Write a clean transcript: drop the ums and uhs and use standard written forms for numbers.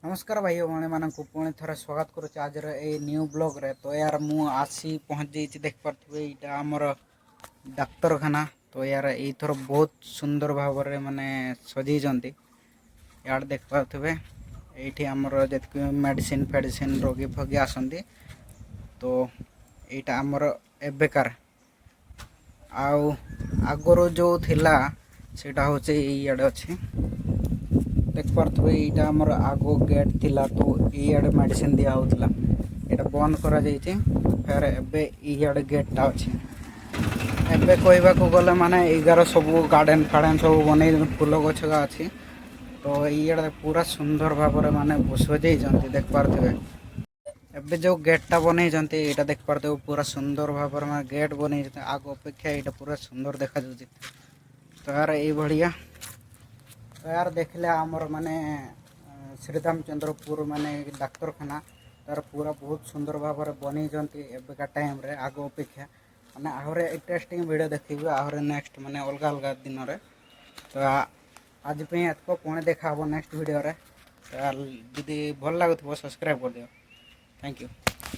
ନମସ୍କାର ଭାଇ ଭଉଣୀମାନଙ୍କୁ, ପୁଣି ଥରେ ସ୍ୱାଗତ କରୁଛି ଆଜିର ଏଇ ନ୍ୟୁ ବ୍ଲଗ୍ରେ। ତ ୟାର ମୁଁ ଆସି ପହଞ୍ଚି ଯାଇଛି। ଦେଖିପାରୁଥିବେ, ଏଇଟା ଆମର ଡାକ୍ତରଖାନା। ତ ୟାର ଏଇଥର ବହୁତ ସୁନ୍ଦର ଭାବରେ ମାନେ ସଜେଇଛନ୍ତି। ଇଆଡ଼େ ଦେଖିପାରୁଥିବେ, ଏଇଠି ଆମର ଯେତିକି ମେଡ଼ିସିନ ଫେଡ଼ିସିନ ରୋଗୀ ଫୋଗୀ ଆସନ୍ତି। ତ ଏଇଟା ଆମର ଏବେକାର, ଆଉ ଆଗରୁ ଯେଉଁ ଥିଲା ସେଇଟା ହେଉଛି ଏଇଆଡ଼େ ଅଛି। ଦେଖିପାରୁଥିବେ, ଏଇଟା ଆମର ଆଗ ଗେଟ୍ ଥିଲା। ତ ଏଇଆଡ଼େ ମେଡ଼ିସିନ ଦିଆ ହେଉଥିଲା। ଏଇଟା ବନ୍ଦ କରାଯାଇଛି। ଫେର ଏବେ ଏଇଆଡ଼େ ଗେଟ୍ଟା ଅଛି। ଏବେ କହିବାକୁ ଗଲେ ମାନେ ଏଇଗାର ସବୁ ଗାର୍ଡ଼େନ୍ ଫାର୍ଡ଼େନ୍ ସବୁ ବନେଇ ଫୁଲ ଗଛ ଅଛି। ତ ଏଇଆଡ଼େ ପୁରା ସୁନ୍ଦର ଭାବରେ ମାନେ ସଜେଇଛନ୍ତି। ଦେଖିପାରୁଥିବେ, ଏବେ ଯେଉଁ ଗେଟ୍ଟା ବନେଇଛନ୍ତି, ଏଇଟା ଦେଖିପାରୁଥିବେ, ପୁରା ସୁନ୍ଦର ଭାବରେ ମାନେ ଗେଟ୍ ବନେଇଛନ୍ତି। ଆଗ ଅପେକ୍ଷା ଏଇଟା ପୁରା ସୁନ୍ଦର ଦେଖାଯାଉଛି। ତ ଏହାର ଏଇଭଳିଆ। ତ ଏହାର ଦେଖିଲେ ଆମର ମାନେ ଶ୍ରୀରାମଚନ୍ଦ୍ରପୁର ମାନେ ଡାକ୍ତରଖାନା ତାର ପୁରା ବହୁତ ସୁନ୍ଦର ଭାବରେ ବନେଇଛନ୍ତି ଏବେକା ଟାଇମ୍ରେ ଆଗ ଅପେକ୍ଷା। ମାନେ ଆହୁରି ଇଣ୍ଟରେଷ୍ଟିଂ ଭିଡ଼ିଓ ଦେଖିବେ ଆହୁରି ନେକ୍ସଟ ମାନେ ଅଲଗା ଅଲଗା ଦିନରେ। ତ ଆଜି ପାଇଁ ଏତକ। ପୁଣି ଦେଖା ହେବ ନେକ୍ସଟ ଭିଡ଼ିଓରେ। ତ ଯଦି ଭଲ ଲାଗୁଥିବ, ସବସ୍କ୍ରାଇବ୍ କରିଦିଅ। Thank you.